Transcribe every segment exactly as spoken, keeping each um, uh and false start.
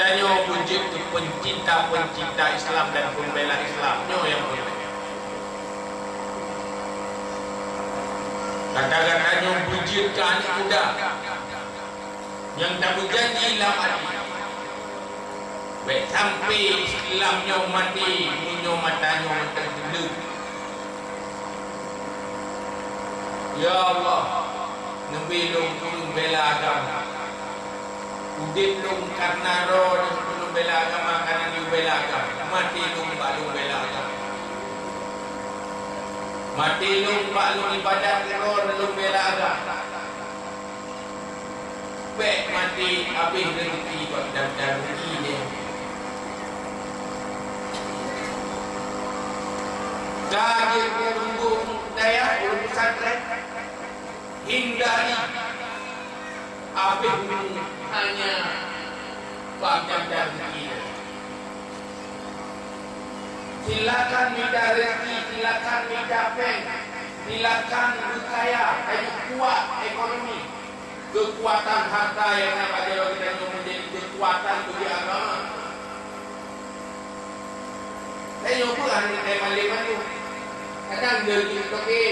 Tanyoe beujeuet keu peucinta-peucinta Islam dan peumbela Islam. Nyoe nyang peureulée. Gata-gata nyoe beujeuet keu aneuk muda nyang tabeujanji lam até, bék sampoe Islam nyoe maté meunyoe mata nyoe mantong teuleuk. Ya Allah, neubri lôn keu bela agama. Udeb lôn kareuna droe lôn bela agama, kareuna lôn bela agama. Maté lôn bak lôn bela agama. Maté lôn bak lôn ibadat droe lôn bela agama. Bék maté habéh rezeki bak dam-dam rezeki nyan. Ka jeuet ureueng dayah, ureueng pesantren, hindari habéh hanya bak dam-dam rezeki nyan. Silakan mita rezeki, silakan mita péng, silakan beukaya, tanyoe kuat ekonomi. Keukuatan harta nyang na bak jaroe geutanyoe meunjadi keukuatan bagi agama. Tanyoe peue hana teuka malém mandum. Kadang jeuet keu toke,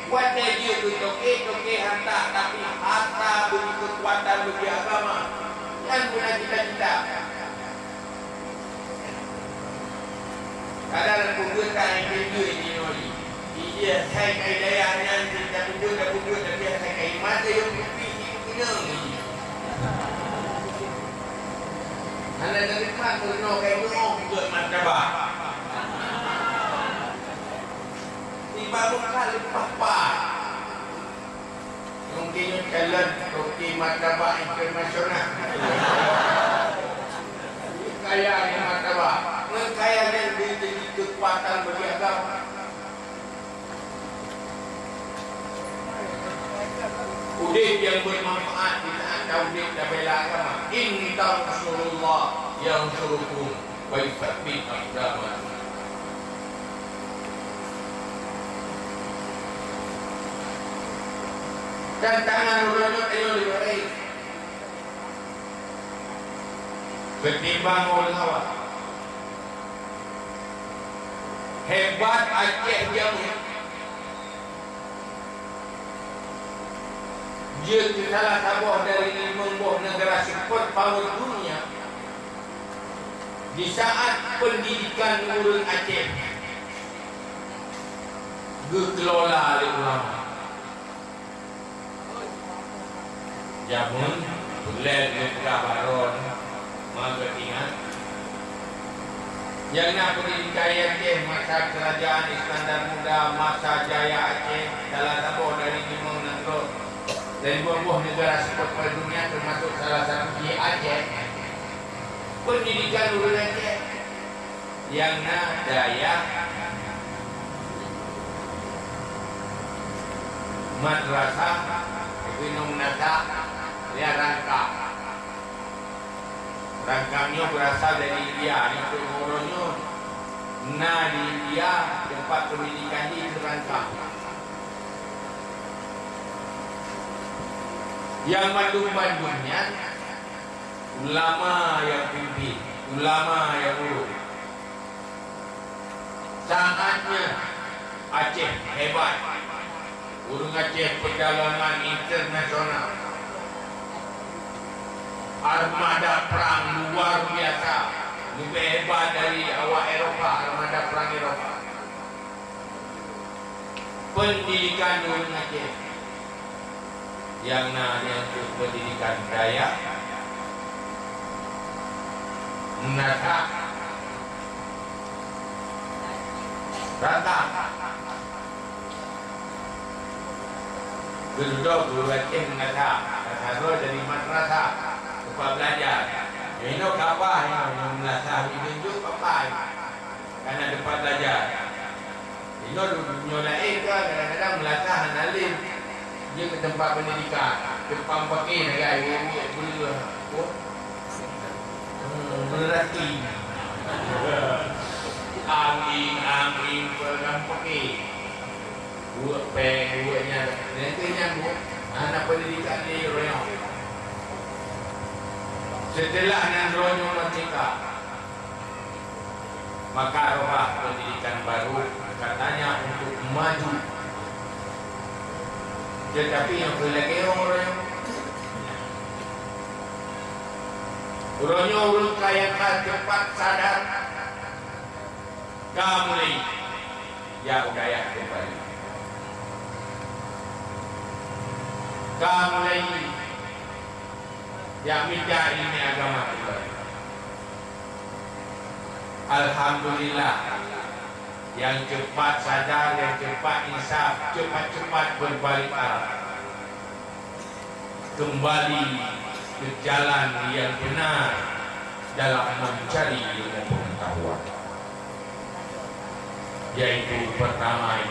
watée jeuet keu toke, toke harta, tapi harta bagi keukuatan bagi agama. Nyan meunan cita-cita. Kadang peubuet ka nyang jeuet jinoe. Ijih asai kai dayah nyan cit tapeubuet, tapeubuet, tapi asai kai mat lé yong kupi, kupi nang. Hana teurimong meurunoe kai nyoe buet martabak. Tiba buka leupah pat. Mungkin nyoe calon kopi martabak internasional. Kaya ni martabak. Ngon kaya nyan jadi keukuatan bagi agama. Udeb nyang bermanfaat di saat udeb tabela agama. In tansurullah yansurkum. Wa yutsabbit aqdamakum. Tantangan uroe nyoe tanyoe lé bareh. Ketimbang ulôn awai. Hebat Aceh jameun. Jeuet keu salah saboh dari limong boh neugara seuperpower dunia di saat peundidikan ureuëng Aceh geukeulola lé ulama. Jameun, ulée lôn peugah bak droe, Ma geuingat, nyang na peundidikan Aceh masa Kerajaan Iskandar Muda, masa jaya Aceh, salah saboh dari limong nanggroe dari dua boh neugara seuperdunia, teumasok salah satu jih Aceh. Peundidikan ureuëng Aceh nyang na dayah madrasah, gunong nasa, ya rangka. Rangkang nyoe beurasal dari India, nyoe keuh uroe nyoe na di India teumpat peundidikan jih keu rangkang. Nyang mandum-mandum nyan ulama nyang pimpin, ulama nyang urus. Saat nyan Aceh hebat. Ureuëng Aceh peudagangan internasional. Armada prang luar biasa, leubeh hebat dari awak Eropa, armada prang Eropa. Peundidikan ureuëng Aceh nyang na nyang keu peundidikan dayah, meunasah, rata. Geududoe guru Aceh meunasah, rata droe dari madrasah, teumpat belajar. Inoe kapah, inoe meunasah, inoe tunjuk kapah. Karena teumpat belajar. Inoe du-, donya laén ka kadang-kadang meunasah hana lé. Jeuet keu teumpat peundidikan, teumpat paké sagai, wék-wék, beureueh, oh. Hmm, beureueh. Angin, angin, peureueh paké. Buet péng, buet nyan. Nanti nyan buet. Hana peundidikan di royong. Seuteulah nyan droeneuh meurdeka, maka robah peundidikan barô katanya untuk maju. Teutapi nyang keu lagèe uroe nyoe, uroe nyoe ureueng kaya ka cepat sadar, ka mulai jak u dayah keumbali. Ka mulai jak mita ileumèe agama keumbali. Alhamdulillah, nyang cepat sadar, nyang cepat insaf, cepat-cepat beubalik arah keumbali keu jalan nyang beuna dalam meuncari ilmu peungeutahuan, yaitu peurtama,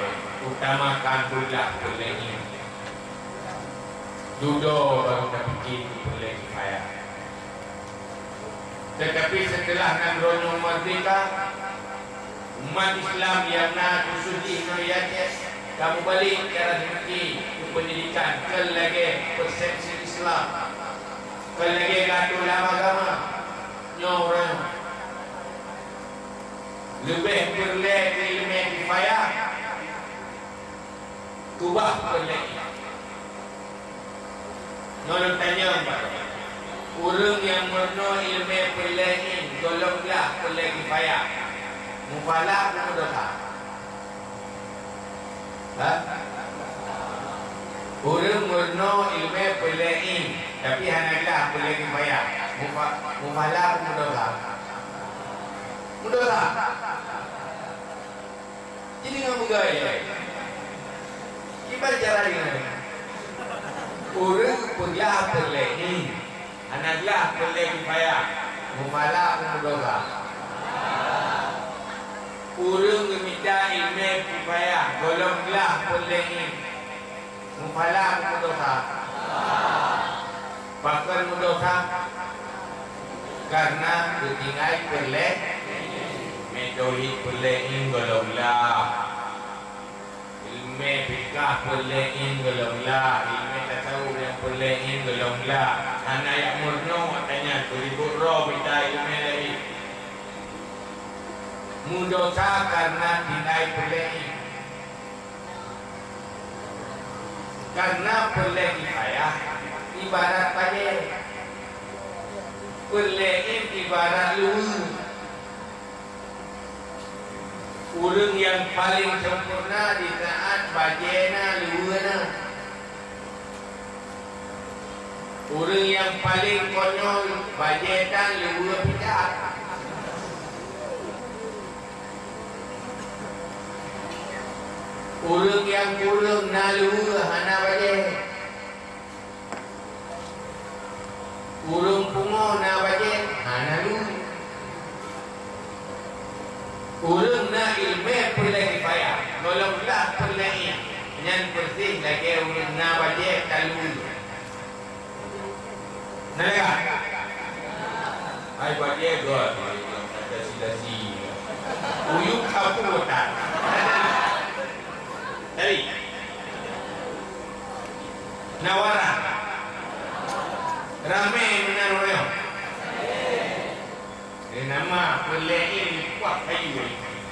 utamakan beureulah peureulèe ilmu. Dudoe barô tapike keu peureulèe kifayah. Teutapi seuteulah nanggroe nyoe meurdeka, umat Islam nyang na khusos jih ngon Aceh ka mubalek cara seumike keu peundidikan, kon lagèe persepsi Islam, kon lagèe geuatoe lam agama. Nyoe ureueng leubeh peureulèe keu ileumèe kifayah, keubah peureulèe. Nyoe lôn tanyong bak droe, ureueng nyang meurunoe ileumèe peureulèe ilmu golom glah peureulèe kifayah, muphala peue meudosa? Ha? Ureueng meurunoe ileumèe peureulèe ilmu, tapi hana glah peureulèe kifayah, mupa-, muphala peue meudosa? Meudosa. Jadi ngon peugah ilèe, kiban cara deungon ureueng peuglah peureulèe ilmu, hana glah peureulèe kifayah, muphala peue meudosa? Ureueng geumita ileumèe kifayah golom glah peureulèe ilmu, muphala peue meudosa? Pakon meudosa? Kareuna geutinggai peureulèe, meudohi peureulèe ilmu golom glah. Ileumèe fikah peureulèe ilmu golom glah, ileumèe tasawuf nyang peureulèe ilmu golom glah. Hana jak meurunoe watèe nyan, beuribot droe mita ileumèe laén. Meudosa kareuna tinggai peureulèe ilmu. Kareuna peureulèe kifayah ibarat bajèe. Peureulèe ilmu ibarat luweue. Ureueng nyang paleng sempurna di saat bajèe na, luweue na. Ureueng nyang paleng konyol, bajèe tan, luweue pih that. Ureueng nyang kureueng na luweue, hana bajèe. Ureueng pungo na bajèe, hana luweue. Ureueng na ileumèe peureulèe kifayah, golom glah peureulèe ilmu, nyan peureuseh lagèe ureueng na bajèe tan luweue. Na lagak? Hai bajèe gèt, dasi-dasi. Uyuek sapu tan. Tadi. Na waran. Ramè meunan ureueng. Di nama peureulèe ilmu kuat kayu.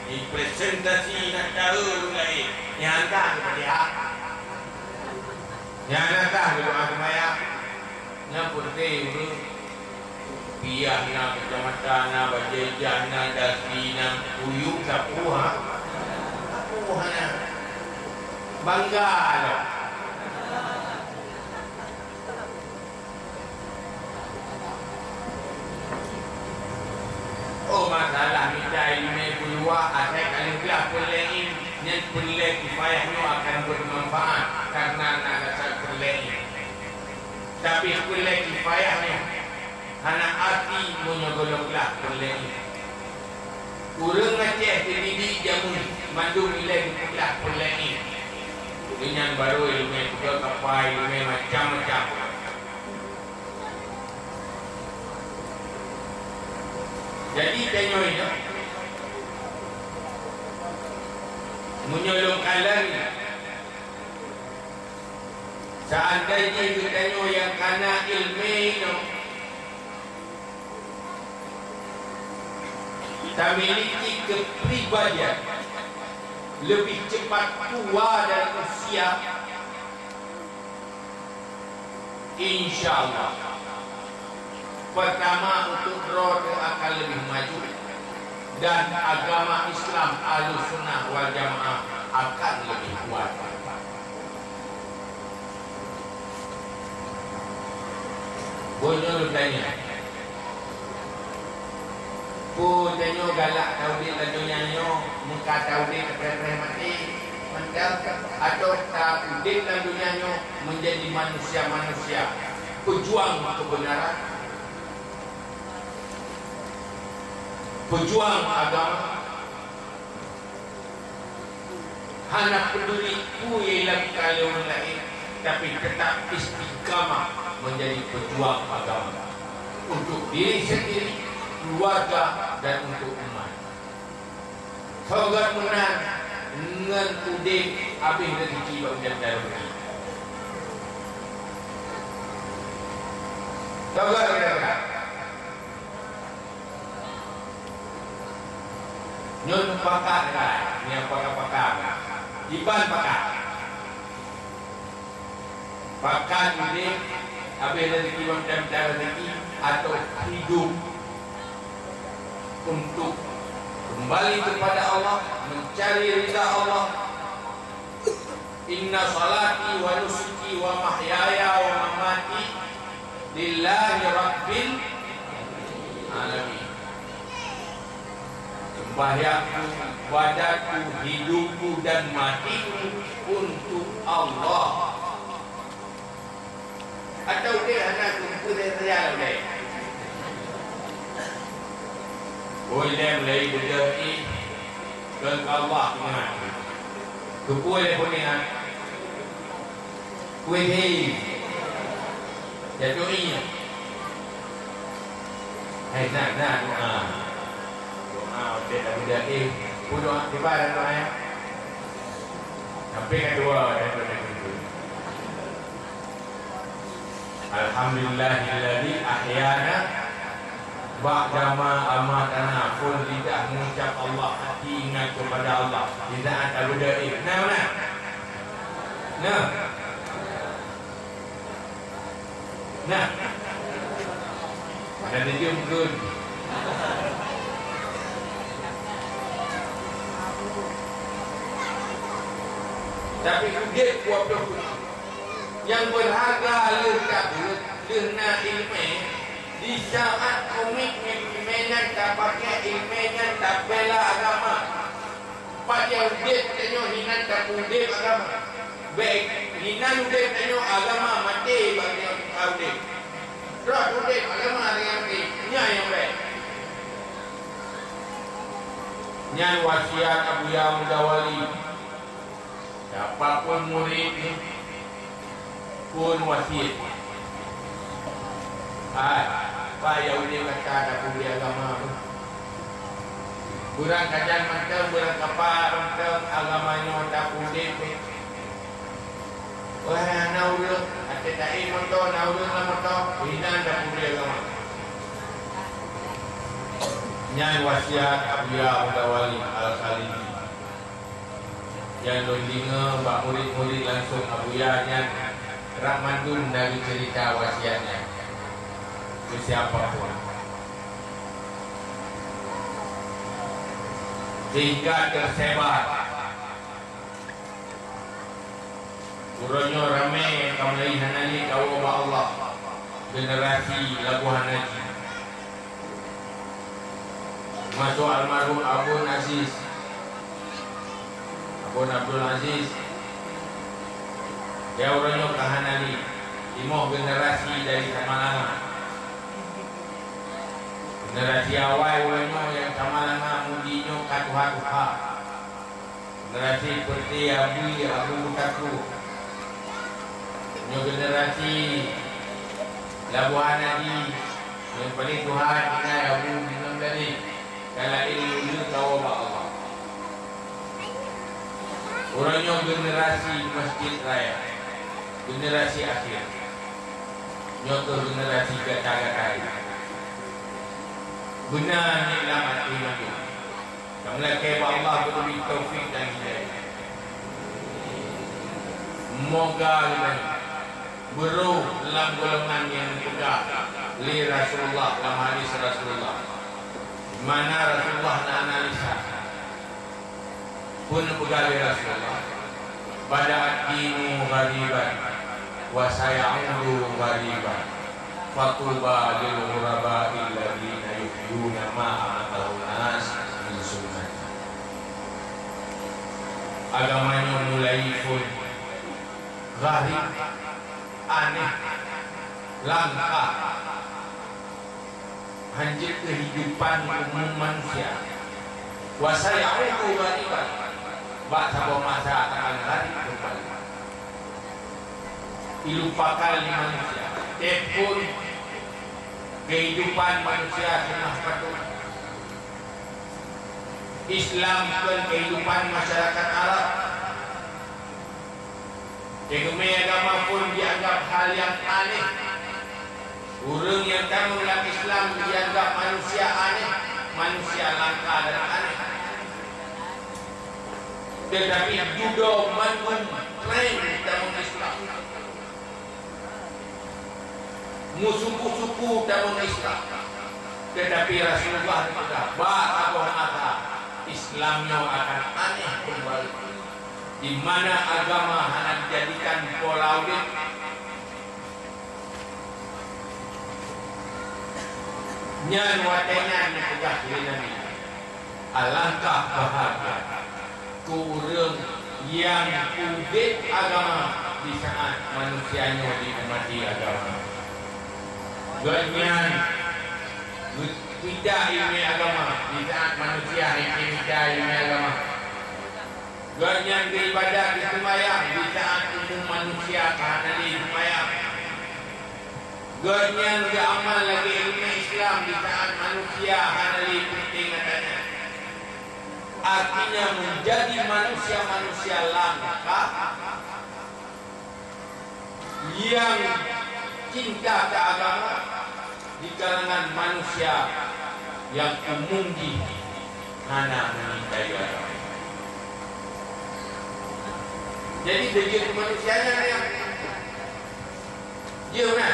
Di presentasi na taeu ureueng laén. Nyang ka geupeutihak. Nyang na tah geudoa seumayang, nyan peureulèe ureueng. Piah na, kacamata na, bajèe ijèh na, dasi na, uyuek sapu ha? Sapu hana. Bangga lom. Oh, masalah mita ileumèe peuluwa, asai ka lheueh glah peureulèe ilmu, nyan peureulèe kifayah nyoe akan beumanfaat kareuna na dasar peureulèe ilmu. Tapi peureulèe kifayah nyoe hana arti meunyoe gohlom glah peureulèe ilmu. Ureueng Aceh teudidik jameun mandum ilèe geupeuglah peureulèe ilmu. Nyan barô ileumèe peugah kapai, ileumèe macam-macam. Jadi tanyoe nyoe, meunyoe lôn kalon, seandai jih geutanyoe nyang kana ileumèe nyoe, Tamiliki kepribadian lebih cepat tua dari usia, insya Allah, pertama untuk droe akan lebih maju dan agama Islam Ahlussunnah wal Jamaah akan lebih kuat. Bunoe lôn tanya, peue tanyoe galak taudép lam donya nyoe, meuka taudép preh-preh maté, mantap, atau taudép lam donya nyoe menjadi manusia-manusia pejuang kebenaran, pejuang agama? Hana peduli peue nyang dilakukan lé ureuëng laén, tapi tetap istiqamah menjadi pejuang agama untuk diri sendiri, keluarga, dan untuk umat. Soe gét meunan ngon udeb habéh rezeki bak ujan dan rezeki. Soe gét meunan. Nyoe pakat kan, nyang pakat-pakat. Iban pakat. Pakat udeb, habéh rezeki macam cara rezeki, atau hidup untuk kembali kepada Allah, mencari ridha Allah. Inna salati wa nusuki wa mahyaya wa mamati lillahi rabbil alamin. Sembahyangku, ibadatku, hidupku dan matiku untuk Allah. Atau udeb hana keupeue raya udeb. Boh ilée mulai beudôh ih keu Allah ingat. Keupeue lé peuningat? Kuih hei. Jatuh ih. Hai, na, na doa. Doa udeb dah beudôh ih. Peue doa? Kiban doa, ya? Sampai ka dua, dan dua, dan dua. Alhamdulillahilladzi ahyana ba'dama amatana, phon lidah mengucap Allah, hati ingat kepada Allah. Di saat tabeudôh ih. Nah, nah. Nah. Nah. Ada dijemput. Tapi udeb dua puluh Nyang beurharga lheueh tabeuet, lheueh na iéleumé, di saat umiek ngon iéleumé nyan tapaké iéleumé nyan tabela agama. Pat nyang udeb tanyoe hinan tapeudeb agama. Bék hinan udeb tanyoe agama maté bak tanyoe ka udeb. Droe udeb agama ringan maté, nyan nyang bék. Nyan wasiat Abuya Muda Wali. Siapa pun murid ni, pun wasiat. Hai, Pak, ya udeb gata tapeudeb agama tu. Beurangkajan mantong, beurangkapa mantong agama nyoe tapeudeb tu. Wah, na ureueng, até taék moto, na ureueng lam moto, inan tapeudeb agama. Nyan wasiat Abuya Muda Wali Al-Khalidi. Nyang lôn deungoe bak murit-murit langsong Abuya nyan, rab mandum na geuceurita wasiat nyan keu siapa pun. Sehingga tersebar. Uroe nyoe ramé nyang ka mulai hana lé kawoe bak Allah, generasi Labuhan Haji. Termasuk almarhum Abon Aziz. Abon Abdul Aziz. Ya, uroe nyoe ka hana lé. Timoh generasi dari Samalanga. Generasi awai uroe nyoe nyang Samalanga mudi nyoe ka tuha-tuha. Generasi seperti Abi, Abu Butaku. Nyoe generasi Labuhan Haji, nyang paling tuha tinggai Abu Imam Dali. Kalau ilmu ilmu tahu bak Allah. Uroe nyoe generasi Masjid Raya. Generasi akhir. Nyoe keuh generasi gata-gata. Beuna ni lam até mandum. Meulakée bak Allah geubri taufik dan hidayah. Moga geutanyoe beurôh lam golongan nyang geupeugah lé Rasulullah lam hadis Rasulullah. Di mana Rasulullah na analisa. Peue neupeugah lé Rasulullah, "Bada ad-dinu ghariban, wa sayaudu ghariban, fatuba lil ghuraba'i alladhina yuhyuna ma amatahun nas min sunnati." Agama nyoe mulai phon gharib, aneh, langka. Hanjeuet keuhidupan umum manusia. Wa sayaudu ghariban. Bak saboh masa akan gharib keumbali. Ilupakan lé manusia. Tiep phon keuhidupan manusia seunah patôt. Islam kon keuhidupan masyarakat Arab. Teugeumé agama phon jianggab hal nyang aneh. Ureuëng nyang tamong lam Islam jianggab manusia aneh, manusia langka dan aneh. Teutapi dudoe mandum tren tamong Islam. Meusuku-suku tamong Islam. Teutapi Rasulullah geupeugah, bak saboh masa Islam nyoe akan aneh keumbali. Di mana agama hana dijadikan pola udeb, nyan watée nyan geupeugah lé Nabi, "Alangkah bahagia keu ureuëng nyang udeb agama di saat manusia nyoe diumati agama." Gobnyan geumita iéleumé agama di saat manusia hana mita iéleumé agama. Gobnyan geuibadat, geuseumayang di saat umum manusia ka hana lé seumayang. Gobnyan geuamal lagée iéleumé Islam di saat manusia hana lé peunteng atra nyan. Artinya, menjadi manusia-manusia langka nyang cinta keu agama di kalangan manusia nyang umum jih hana meucintai agama. Jadi, beujeuet keu manusia nyan nyang jeuet na.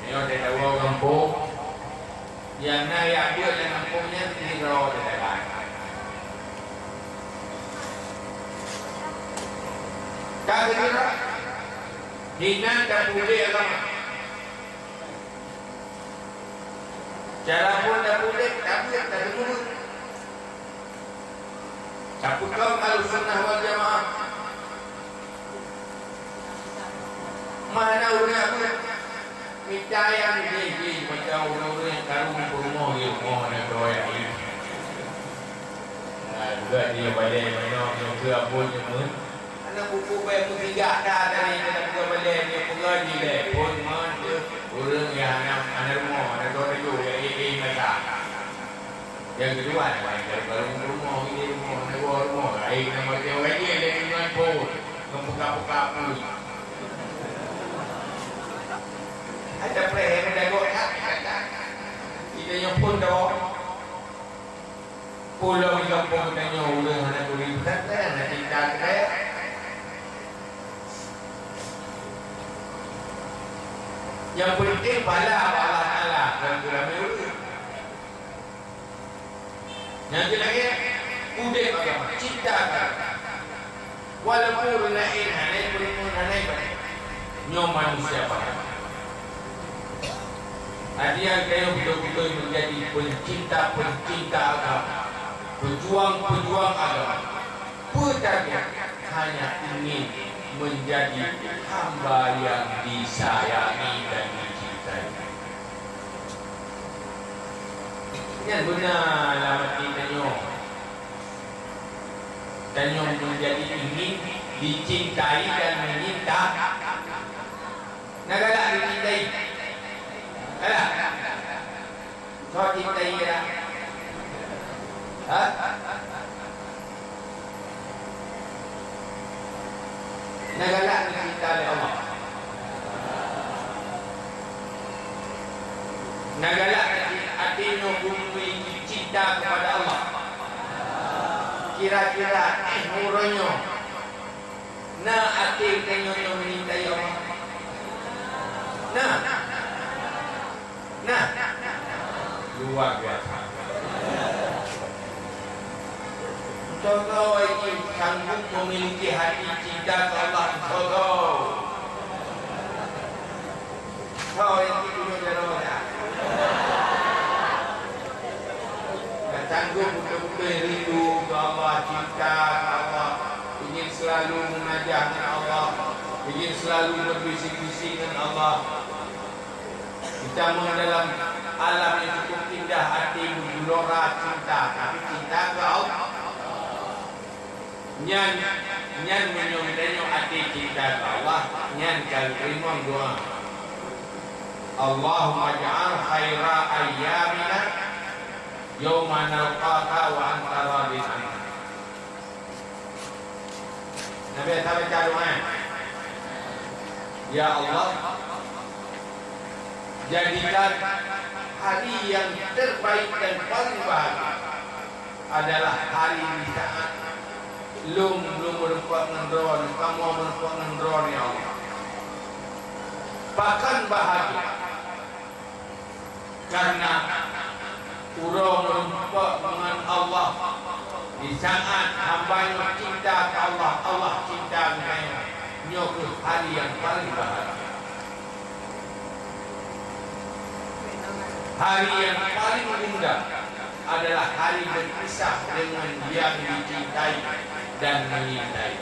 Nyoe teudawa gampông. Nyang na jak beuet lam gampông nyan sidroe teudagang. Ka keudroe, hinan tapeuudeb agama. Cara phon tapeuudeb, tabeuet, tateumeubuet. Tapeukong Ahlussunnah wal Jamaah. Mana ureuëng beuet? Mita nyang jih-jih macam ureuëng-ureuëng nyang karu peurumoh di rumoh na droe nyang laén. Nah, juga dia balai manyong nyoe ke abon nyoe. Aneuk buku bae meusigak dah tadi dalam dua balai dia peugah di leh. Pun man tu ureuëng nyang aneuk, aneuk rumoh, aneuk droe tu, ya, ya, ya, masa. Nyang keudua, barô-barô rumoh, ini rumoh, neuwoe rumoh, laén nama dia orang dia, dia dengan pun, membuka-buka pun. Ada preh yang dah gok tak, kata. Kita nyopon dah. Pulang di kampung kita nyoe, ureuëng hana turi, bukan saya, hana cinta ke saya. Yang penting, bala Allah Ta'ala, dan ramai ureuëng. Nyang keu lagée, udeb agama, cinta agama. Walaupun ureuëng laén hana ipeureumeun, hana ibadat, nyoe manusia pahala. Hadiah geutanyoe beutôi-beutôi menjadi pencinta-pencinta agama, pejuang-pejuang agama. Peue target? Hanya ingin menjadi hamba yang disayangi dan dicintai. Nyan beuna lam até tanyoe. Tanyoe menjadi ingin dicintai dan menyinta. Na galak dicintai? Galak? Soe cintai galak? Ha? Na galak neucinta lé Allah. Na galak até nyoe geubri cit Cinta kepada Allah. Kira-kira éh uroe nyoe na até geutanyoe nyang meucintai Allah? Na? Na? Luar biasa. Contoh ini sanggup memiliki hati cinta ke Allah. Contoh. Soe nyang tipu nyoe jaroe dah. Dah sanggup beutôi-beutôi rindu keu Allah, cinta keu Allah, ingin selalu munajah ngon Allah, ingin selalu berbisik-bisik ngon Allah. Kita dalam alam yang cukup indah, hati bergelora cinta, tapi cinta keu Allah. Nyan, nyan meunyoe geutanyoe até cinta keu Allah, nyan ka geurimong doa. Allahumma ja'al khaira ayyamina yauma nalqaka wa anta radin anna. Nabi Isa baca doa, "Ya Allah, jadikan hari yang terbaik dan paling bahagia adalah hari di saat lôn, lôn meurumpok ngon Droe, kamoe meurumpok ngon Droe, ya Allah." Pakon bahagia? Karena uroe meurumpok ngon Allah, di saat hamba nyoe cinta keu Allah, Allah cinta keu nyoe, nyoe keuh hari yang paling bahagia. Hari yang paling indah adalah hari berpisah dengan yang dicintai dan menyintai.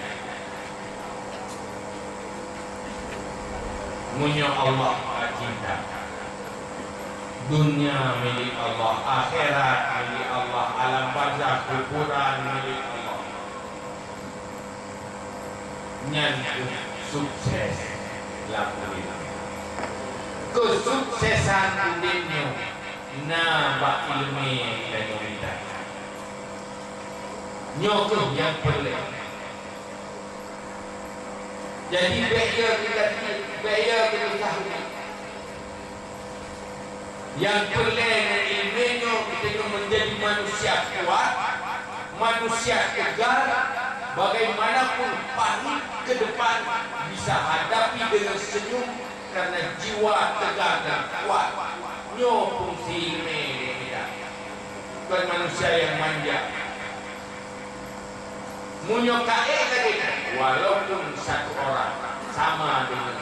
Meunyoe Allah ka cinta, dunia milik Allah, akhirat milik Allah, alam barzakh, kuburan milik Allah. Nyan keuh sukses lam udép. Keusuksesan udép nyoe na bak ileumé nyang tanyoe mita. Nyoe keuh nyang peureulée. Jadi, bék ya kita, bék ya kita tahu. Nyang peureulée ngon ileumé nyoe, kita nyoe menjadi manusia kuat, manusia tegar, bagaimanapun pahit ke depan bisa hadapi dengan senyum karena jiwa tegar dan kuat. Nyoe fungsi ileumé ngon kita. Bukan manusia yang manja. Meunyoe ka ék lagée nyan, walaupun satu orang sama dengan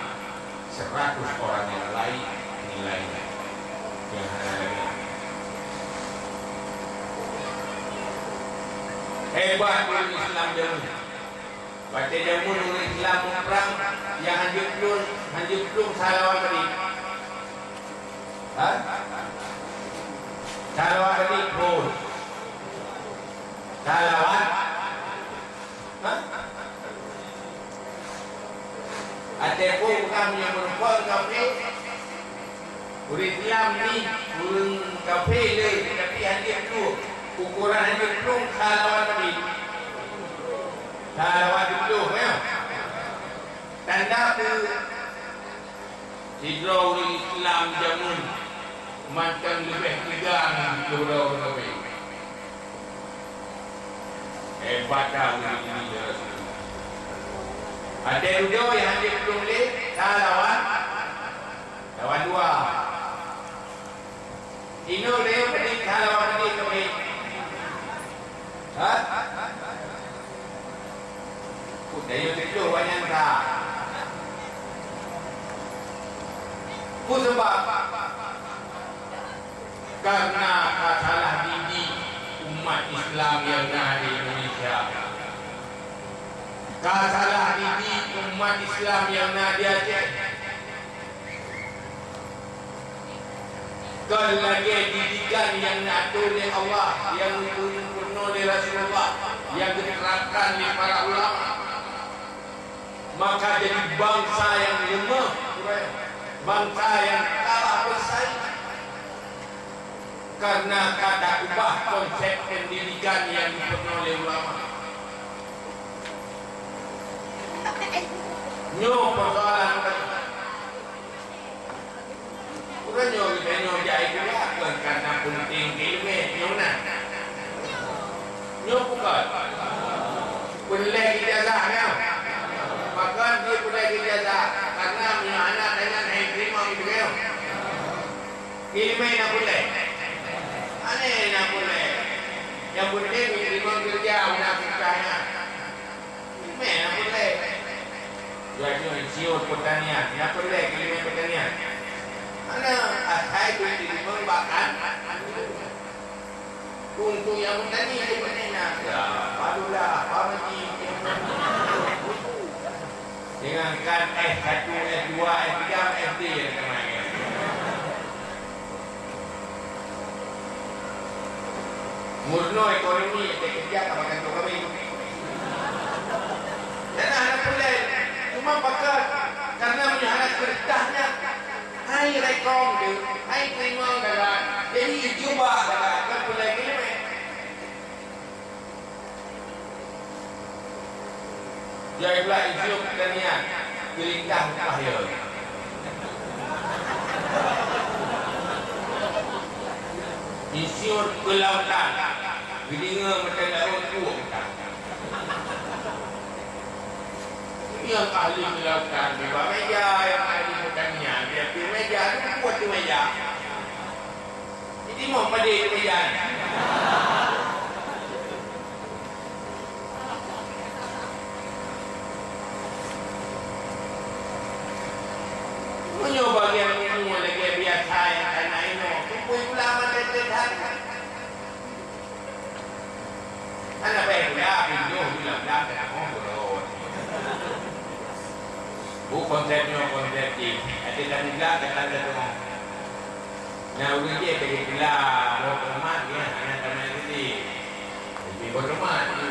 seratus orang yang lain nilainya. Nyang hana lagée nyan. Hebat ureuëng Islam jameun. Watée jameun ureuëng Islam muprang, nyang hanjeuet plueng, hanjeuet plueng salah lawan tadi. Ha? Salah lawan tadi, phon. Salah lawan? Ha? Até phon bukan meunyoe meurumpok kafé. Ureuëng Islam ni, ureuëng kafé le, tapi hanjeuet plueng. Ukoran hanjeuet plueng, salah lawan tadi. Salah lawan tadi, ya. Tanda peue? Sidroe ureuëng Islam jameun mantong leubeh teuga ngon sidroe ureuëng kafé. Hebat that ureuëng ini, ya Rasulullah. Até dudoe nyang hanjeuet plueng lé, sa lawan, lawan dua. Inoe lé, peue nyang sa lawan tadi kafé? Ha? Peue dayeuh teujoh awaknyan ka? Peue sabab? Karena ka salah didik umat Islam nyang na di Indonesia. Ka salah didik umat Islam nyang na di Aceh. Kon lagée didikan nyang na atô lé Allah, nyang geupeurunoe lé Rasulullah, nyang geuterapkan lé para ulama. Maka jadi bansa nyang leumah, bansa nyang kalah bersaing. Karena ka taubah konsep pendidikan nyang geupeurunoe lé ulama. Nyoe persoalan. Uroe nyoe geutanyoe jak sikula kon karena peunteng keu ileumé, nyoe na. Nyoe bukan. Peureulèe ijazah nyoe. Pakon jih peureulèe ijazah? Karena meunyoe hana tanyoe hana teurimong, gitu nyoe. Ileumèe na peureulèe. Hana na peureulèe. Nyang penting ileumèe keureuja, meunan susah nyan. Ileumèe na peureulèe. Laju insinyur pertanian, na peureulèe ileumèe pertanian. Hana, asai beuileumèe bahkan. Untuk nyang meutani di Madinah, ya, barulah pamaji. Jangankan S satu, S dua, S tiga, S D yang kemarin. Murno ekonomi, dia kerja kat kantor kami. Dan anak pulai, cuma pakat, karena punya anak kertasnya, hai rekong tu, hai terima gagal, jadi cuba gagal, kan pulai gini. Jai pula insinyur pertanian, geulintah mupah ya. Insinyur kelautan, geudeungoe mata laôt tuek mata. Nyang ahli kelautan, di bawah meja, nyang ahli pertanian, di ateueh meja, di ateueh meja. Jadi, mau pada itu meja ni. Meunyoe bagian ilmu lagèe biasa nyang kana inoe, kumpul ulama dan teuhad. Hana payah pula pindoh di lam-lam dan teuhad. Bu konsep nyoe konsep jih, ada dalam lam dan teuhad. Nah, ureueng jih bagi pula, buat hormat, ya, hana tamah gede. Jadi buat hormat tu.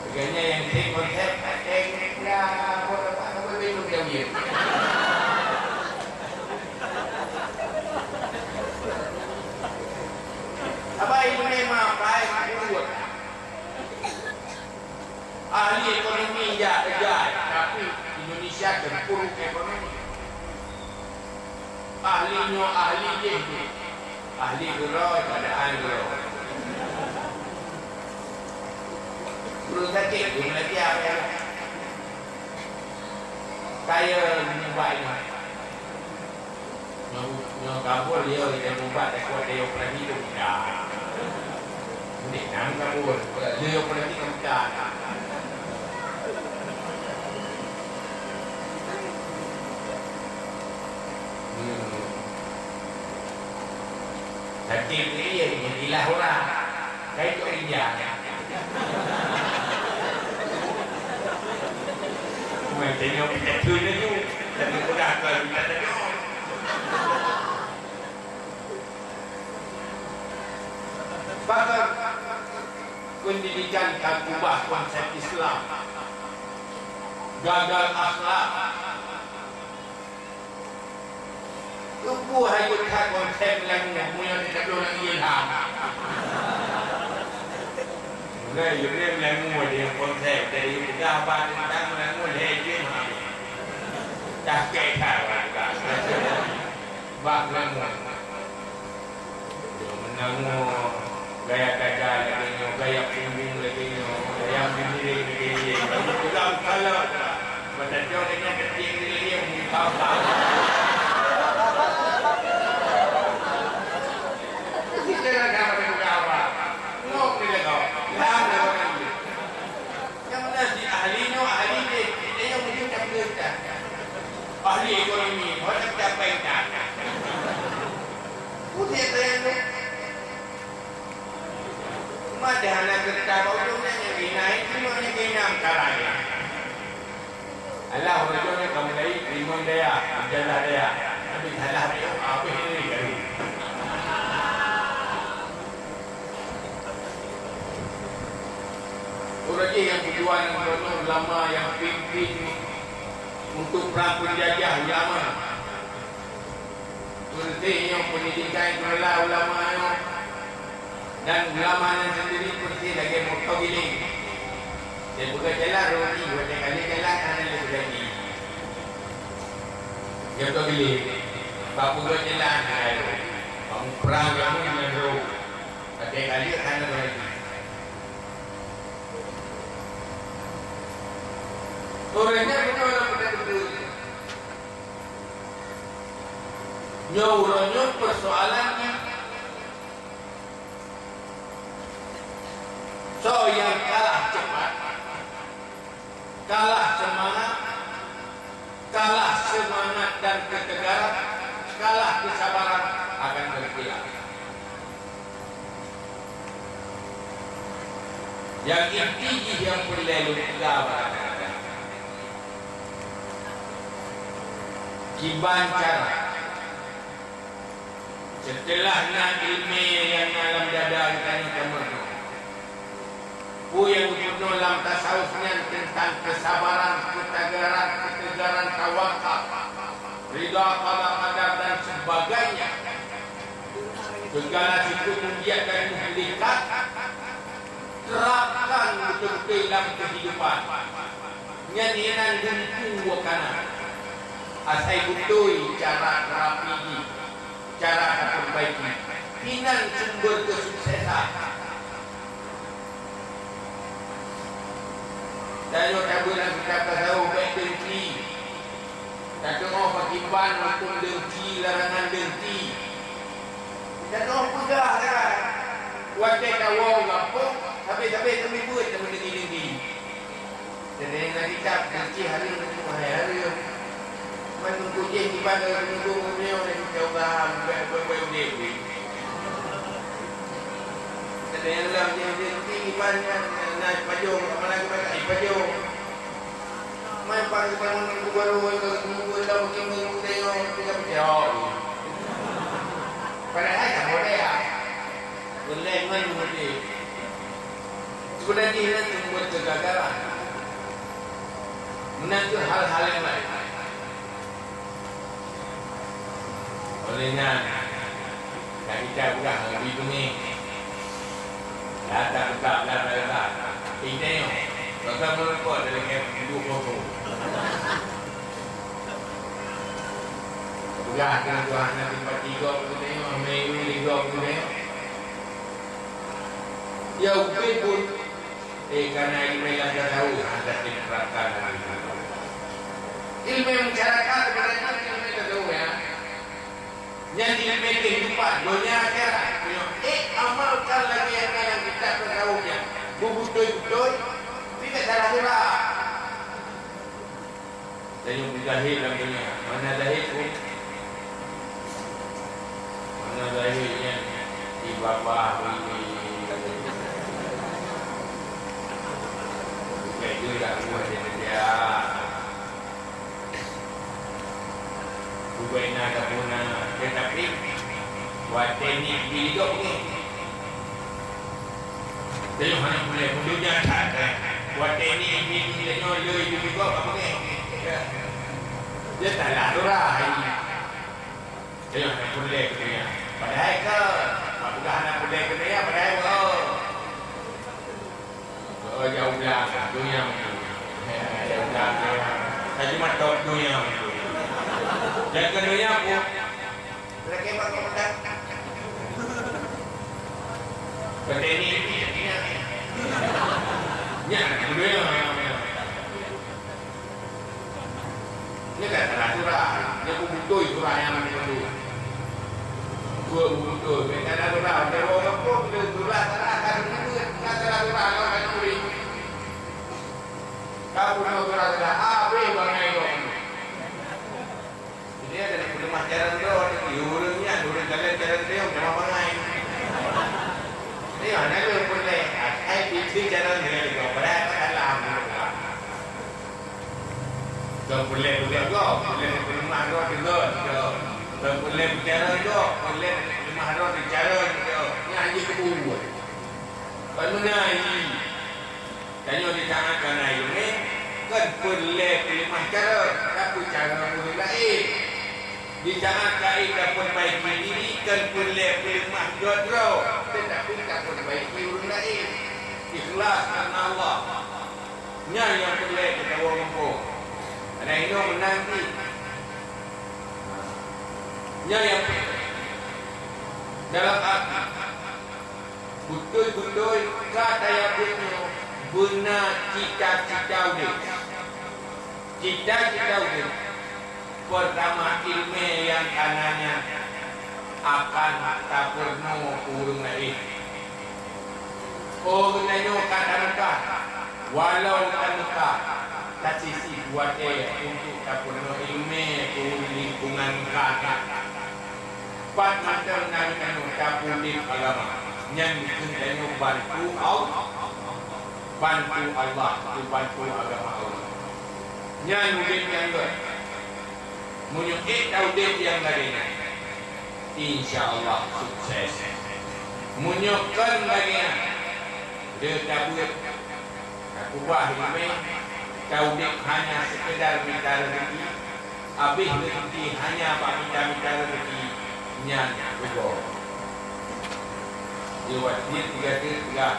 Bagi nyang seng konsep, pakai pula, buat hormat, apa tu yang dia. Apa ilmu memang baik, buat. Ahli ekonomi jak keujai, tapi Indonesia terpuruk ekonomi. Ahli nyoe ahli jih tu. Ahli gurôi, keadaan gurôi. Ureueng sakét, ureueng lagi apa ya? Kaya menyumbang ini. Nyoe, nyoe kabur, dia orang yang ubat, takut ada yang operasi tu, dah. Ni, nama kabur. Dia yang operasi kan bukan. Hmm. Sakit ni, dia ilah orang. Kai cok India. Bukan tengok kita tu laju, tapi udah kalau kita tengok. Bahkan pendidikan tak ubah konsep Islam. Gagal akhlak. Teupeu hai jeuet that konsep meulagu, meunyoe teutabloe lagèe ilham. Mulai jeuet meulagu ada nyang konsep, dari peugah bak teuntang meulagu lhèe jeuem habéh. Cahkai that bak peugah. Bak meulagu. Nyoe meunan nyoe, gaya dada lagèe nyoe, gaya punggung lagèe nyoe, gaya biléng lagèe nyoe. Dalam kala mata jauh lagèe nyoe, keuciek lagèe nyoe, muka apa. Kita nak sama dengan apa? Ngok ni lagak. Lam lagak ni. Nyang meunan si ahli nyoe, ahli jih, kita nyang meunyoe tak peugah. Ahli ekonomi, hana peugah bank tak. Putih saya tu. Cuma dah hana kertas bak ujong nyan, nyang keunan, cuma nyang keunan karai. Alah, ureueng nyoe ka mulai rimong dayah, ijazah dayah. Tapi salah dia, habéh ni garu. Ureueng jih nyang tujuan gubunur ulama nyang pimpin untuk perang penjajah ulama. Beureuti nyoe peundidikan keulala ulama nyoe dan ulama nyan sendiri beureuti lagèe moto giléng. Dia peugah jalan roti, watèe ka lheueh jalan hana lé beureuti. Moto giléng, bak peugah jalan hana lé. Bak muprang jameun nyan rot. Watèe ka lheueh hana lé. Ureuëng nyan beutôi lam keuadaan beutôi. Nyoe uroe nyoe peusoalan nyan, soe nyang kalah cepat, kalah seumangat, kalah seumangat dan keutegaran, kalah keusabaran akan berkhilaf. Nyang inti jih nyang peureulée lôn peugah bak gata-gata. Kiban cara, seuteulah na iéleumé nyang na lam dada geutanyoe tameurunoe. Peue nyang geupeurunoe lam tasawuf nyan teuntang keusabaran, keutagaran, keutegaran, tawakal, ridha qada qadar dan sebagainya. Segala siku mujiat dan muhlikat terapkan beutôi-beutôi lam keuhidupan. Nyan inan dumpeue kana. Asai beutôi cara terapi jih, cara tapeubaiki. Inan sumber keusuksesan. Tanyoe tabeuet lam kitab tasawuf bèk dengki. Tateu'oh pakriban hukôm dengki, larangan dengki. Tateu'oh peugah kan. Watèe tawoe gampông, sabé-sabé tameubuet, tameudengki-dengki. Jadi lagi cap dengki hareuem, hai hareuem. Man meukucing kiban dari minggu meunyong dari jauh gaham, bukan bukan bukan udép. Ada yang dalam dia dia tinggi banyak, naik pajong, apa lagi banyak di pajong. Main pagi bangun minggu baru, minggu dalam mungkin minggu tengok, kita berjauh. Padahal tak boleh ya. Boleh man mudi. Sebenarnya ini sumber kegagalan. Meunan keuh hal-hal nyang laén. Oleh nyan, ka geucak peugah lagèe nyoe. Lata peugah, lata peugah. Intai nyoe, bagaimana kau dalam dua puluh? Peugah keu Tuhan, nanti pati gob keu nyoe, meuilu lé gob keu nyoe. Ya, ubé pun. Eh, kana iéleumé nyang ka tau, hana diterapkan lagèe nyan. Iéleumé masyarakat sebenarnya iéleumé teuh, ya. Nyan iéleumé kehidupan, donya akhirat. Eh, amalkan lagèe nyang na lam kitab tasawuf nyan. Beutôi-beutôi, tidak salah surah. Tanyoe mujahid lam donya. Mana zahid pun? Mana zahid nyan? Di babah bini. Bukan tu dah buat dia kerja. Bukan nak tak guna. Tetapi, watèe ni bini kau ni. Tanyoe hana peureulèe peudunya that, eh. Watèe ni, ni, ni, tanyoe le ibu-ibu ka peugah. Dia salah surah, ai. Tanyoe hana peureulèe keu dunia. Padahai ka, mak peugah hana peureulèe keu dunia, padahai ka. Oh, jauh blang, dunia meunan. Eh, jauh blang, dunia. Tapi cuma top dunia meunan. Dan keu dunia pun, Lagèe bak gobnyan. Petani nyan. Nyan, nyan. Nyan kan salah surah. Nyan pun beutôi surah nyang beutôi. Dua beutôi. Nyan salah surah. Nyan orang kampung, nyan surah salah kan beutôi. Nyan salah surah, nyan kan beutôi. Kamu nak surah salah. Habis bangai kau. Jadi, ada nak peuleumah cara droe, di ureueng nyan, ureueng kalon cara droe, sama bangai. Nyoe hana lé peureulèe, asai pike cara droe, padahai ka salah. Kon peureulèe peugah gob, peureulèe peuleumah droe, tegur, tegur. Kon peureulèe bicara gob, peureulèe peuleumah droe, bicara, tegur. Nyan jih keu buet. Kon meunan jih. Tanyoe di saát ka na iéleumé, kon peureulèe peuleumah cara, tapi cara ureueng laén. Di saát ka ék tapeubaiki diri, kon peureulèe peuleumah droe-droe, teutapi tapeubaiki ureueng laén. Ikhlas karena Allah. Nyan nyang peureulèe teukawoe muphom. Ada inoe meunan pih. Nyan nyang peureulèe. Dalam arti, beutôi-beutôi ka tayue buet nyoe beuna cita-cita udép. Cita-cita udeb, peurtama, ileumèe nyang kana nyan akan tapeurunoe keu ureueng laén. Óh geutanyoe ka tameukah, walau tameukah, tasisih watèe untuk tapeurunoe ileumèe keu lingkungan ka. Pat mantong na geutanyoe tapeudeb agama, nyan keuh tanyoe bantu Allah, bantu Allah, bantu agama Allah. Nyan udeb nyang gèt. Meunyoe ék taudeb nyang lagèe nyan, insya Allah sukses. Meunyoe kon lagèe nyan, le tabeuet, takeubah ileumèe, taudeb hanya seukeudar mita reuzeki, abéh reuzeki hanya bak mita-mita reuzeki, nyan rugoe. Di wasiet tiga teuk peugah,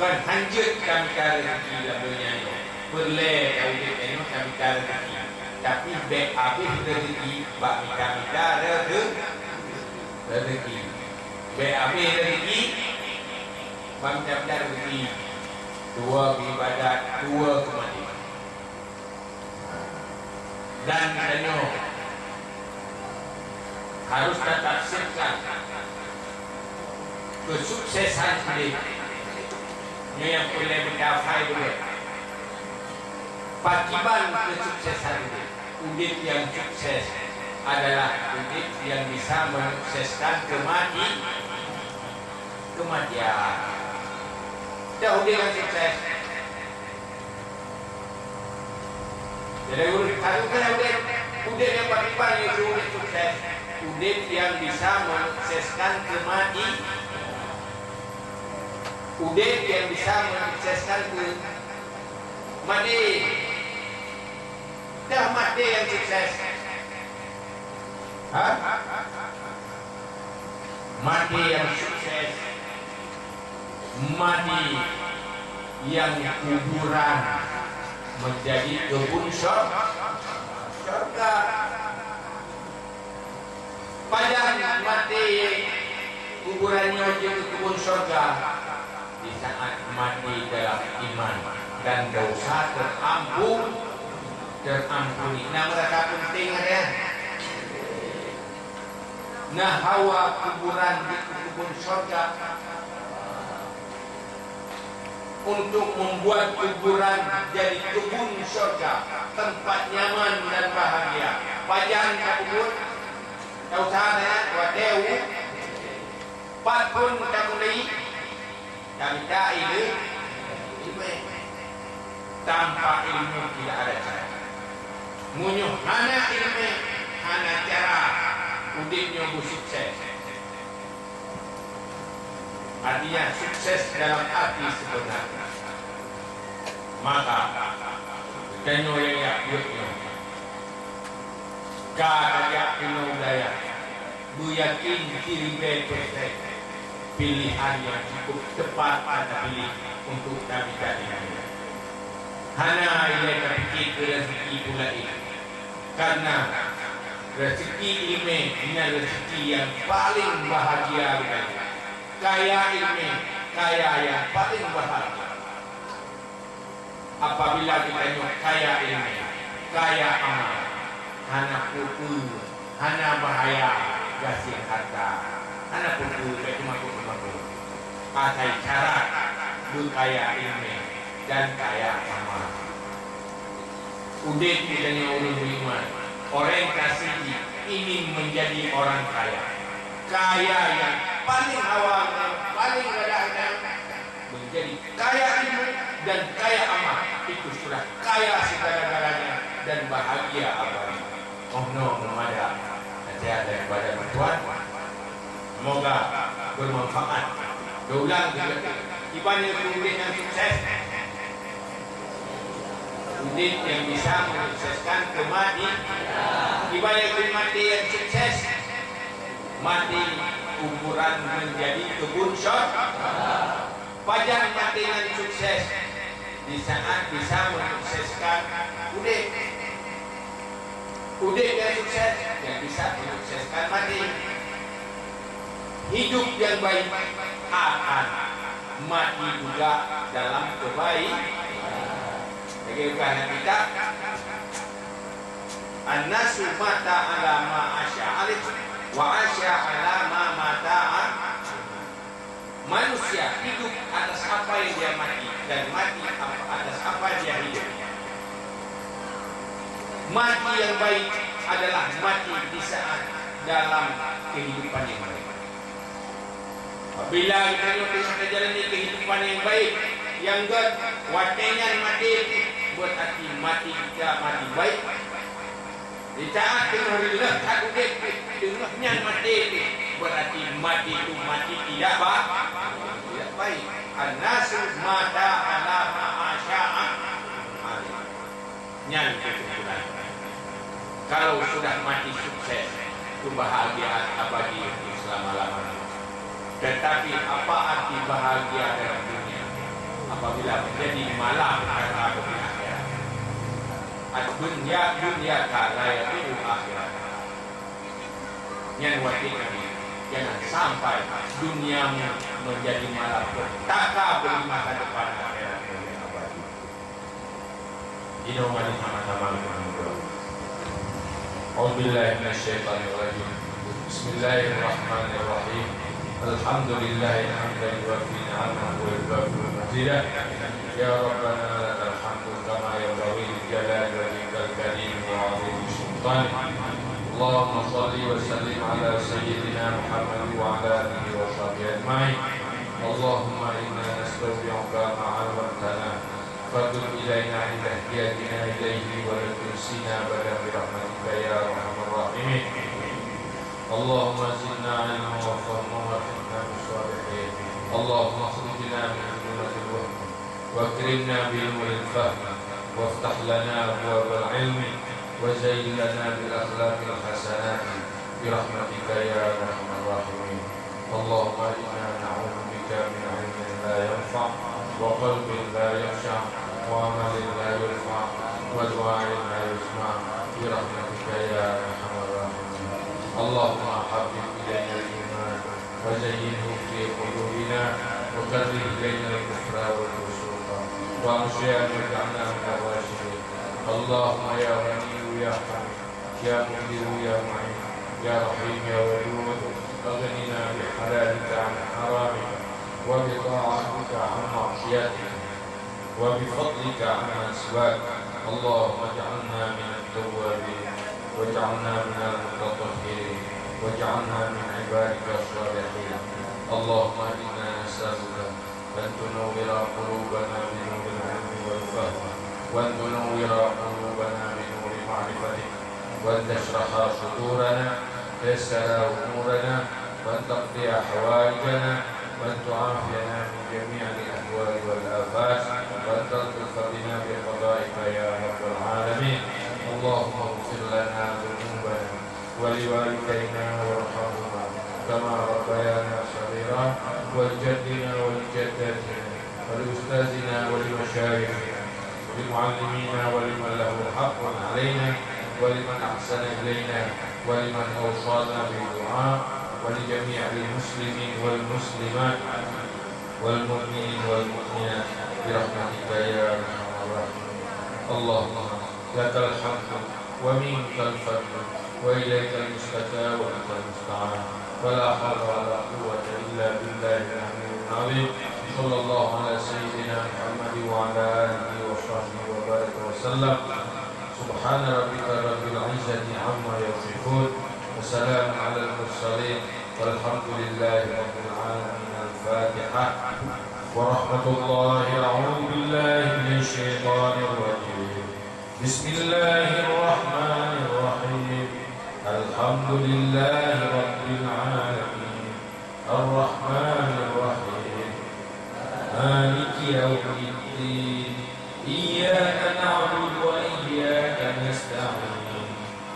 kon hanjeuet tamita reuzeki lam donya nyoe, peureulèe taudeb nyoe tamita reuzeki. Tapi bèk abéh reuzeki bak mita-mita reuzeki. Reuzeki. Bèk abéh reuzeki bak mita-mita reuzeki. Tuwoe beuibadat, tuwoe keumaté. Dan tanyoe harus tatafsirkan keusuksesan udeb. Nyoe nyang peureulèe beutafai beutôi. Pakiban keusuksesan udeb? Udeb nyang sukses adalah udeb nyang bisa menyukseskan keumati-, keumatian. Dah udeb nyang sukses. Jadi, ureueng, kalau kena udeb, udeb nyang pakiban nyang udeb sukses, udeb nyang bisa menyukseskan keumati-, udeb nyang bisa menyukseskan keu-, Maté. Dah maté nyang sukses. Ha? Maté nyang sukses. Maté nyang kuburan menjadi kebun syur-, syurga. Pajan maté kuburan nyoe jeuet keu kebun syurga, di saat maté dalam iman dan dosa teuampun, teuampuni. Na meurasa peunteng nyan? Na hawa kuburan jeuet keu kebun syurga? Untuk membuat kuburan jadi kebun syurga, tempat nyaman dan bahagia. Pajan tapeubuet? Tausaha nyan watèe u-, pat phon tameulai, tamita ileu-, ileumèe. Tanpa ilmu tidak ada cara. Meunyoe hana ileumèe, hana cara udeb nyoe beusukses. Artinya, sukses dalam arti sebenarnya. Maka, geutanyoe nyang jak beuet nyoe, ka tajak keunoe u dayah, beuyakin siribèe persen pilihan nyang cukup tepat ka tapiléh untuk tamita ileumèe. Hana ilèe tapike keu raseuki peue laén. Karena raseuki ileumèe nyan raseuki nyang paleng bahagia geutanyoe. Kaya ileumèe, kaya nyang paleng bahagia. Apabila geutanyoe kaya ileumèe, kaya amal, hana peue-peue, hana bahaya gasien hareuta, hana peue-peue bèk teumakot-teumakot. Asai syarat beukaya ileumèe dan kaya amal. Udeb geutanyoe ureueng beriman, orientasi jih ingin menjadi orang kaya. Kaya nyang paleng awai, nyang paleng radah nyan menjadi kaya ilmu dan kaya amal. Itu sudah kaya segala-galanya dan bahagia abadi. Oh no, meumada. Nasihat daripada Tuhan. Semoga bermanfaat. Diulang juga. Kiban nyang udeb nyang sukses. Udeb nyang bisa menyukseskan keumati. Kiban nyang maté nyang sukses. Maté kuburan menjadi kebun syur-, Pajan maté nyang sukses di saat bisa menyukseskan udeb. Udeb nyang sukses nyang bisa menyukseskan maté. Hidup yang baik akan mati juga dalam kebaikan. Lagèe peugah lam kitab, An-nasu mata ala ma asya alaih, wa asya ala ma mata a-, manusia hidup atas apa yang dia mati, dan mati ap-, atas apa yang dia hidup. Mati yang baik adalah mati di saat dalam kehidupan yang baik. Apabila geutanyoe teungoh tajalani kehidupan nyang baik, nyang gèt, watèe nyan maté pih, berarti maté kita maté baik. Di saat teungoh reuloh that udép pih, teungoh nyan maté pih, berarti maté tu maté tidak ba-, tidak baik. An-nasu mata ala ma asya'a. Nyan kesimpulan. Kalau sudah mati sukses, kebahagiaan abadi untuk selama-lamanya. Tetapi apa arti bahagia dalam dunia apabila menjadi malapetaka di akhirat? Ad-dunya, dunya ka la yadurru akhirat. Nyan wasiat Nabi, jangan sampai duniamu menjadi malapetaka bagi masa depan akhiratmu yang abadi. Jinoe mari sama-sama kita berdoa. A'udzubillahi minasyaitonirrajim. Bismillahirrahmanirrahim. Alhamdulillahi hamdan yuwafi ni'amahu wa yukafi mazidah. Ya Rabbana lakal hamdu kama yanbaghi li jalali wajhikal karim wa 'azimi sultanik. Allahumma shalli wa sallim ala sayyidina Muhammad wa ala alihi wa sahbihi ajma'in. Allahumma inna nastaudi'uka ma 'allamtana. Fardud ilaina 'inda ihtiyajina ilaihi wa la tunsina abadan bi rahmatika ya arhamar rahimin. Allahumma zidna ilman wa fahman walhiqna bis salihin. Allahumma akhrijna min zulumatil wahm wa akrimna bi nuril fahm waftah lana abwabal ilmi wa zayyin lana bil akhlaqil hasanati bi rahmatika ya arhamar rahimin. Allahumma inna na'udzu bika min ilmin la yanfa', wa qalbin la yakhsha', wa amalin la yurfa', wa du'ain la yusma', bi rahmatika ya arhamar rahimin. Allahumma habbib ilainal iman, wa zayyinhu fi qulubina, wa karrih ilainal kufra wal fusuqa wal 'isyan, waj'alna minal rasyidin. Allahumma ya Ghaniyyu ya Hamid, ya Muqdiru ya Mu'in, ya Rahim ya Wadud, aghnina bi halalika 'an haramika, wa bi ta'atika 'an ma'siyatika, wa bi fadlika 'an man siwak. Allahumma ij'alna minat tawwabin, waj'alna minal mutatahhirin, waj'alna min ibadika shalihin. Allahumma inna nas'aluka أن تنور قلوبنا بنور العلم والفهم، وأن تنور قلوبنا بنور معرفتك، وأن تشرح صدورنا، تيسر أمورنا، وأن تقضي حوائجنا، وأن تعافينا من جميع الأهوال والآفات، وأن تلطف بنا بقضائك يا رب العالمين. اللهم اغفر لنا ذنوبنا ولوالدينا وارحمهما كما ربيانا صغيرا، ولجدنا ولجداتنا ولأستاذنا ولمشايخنا ولمعلمينا ولمن له حق علينا ولمن أحسن إلينا ولمن أوصانا بالدعاء ولجميع المسلمين والمسلمات والمؤمنين والمؤمنات برحمتك يا أرحم الراحمين. اللهم لك الحمد ومنك الفضل وإليك المشتكى وأنت المستعان ولا حول ولا قوة إلا بالله العلي العظيم. صلى الله على سيدنا محمد وعلى آله وصحبه وبارك وسلم. سبحان ربك رب العزة عما يصفون وسلام على المرسلين والحمد لله رب العالمين. الفاتحة. ورحمة الله. أعوذ بالله من الشيطان الرجيم. بسم الله الرحمن الرحيم. الحمد لله رب العالمين. الرحمن الرحيم. مالك يوم الدين. إياك نعبد وإياك نستعين.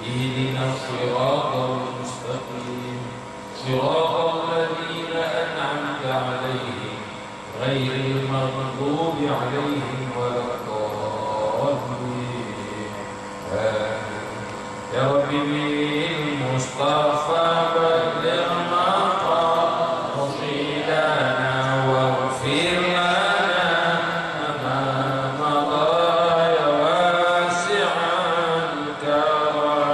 اهدنا الصراط المستقيم. صراط الذين أنعمت عليهم غير المغضوب عليهم ولا الضالين. آمين. يا رب بالمصطفى بلغ مقاصدنا واغفر لنا ما مضى يا واسع الكرم.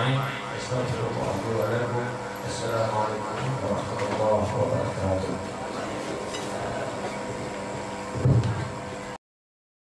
أستغفر الله لي ولكم. السلام عليكم ورحمة الله وبركاته.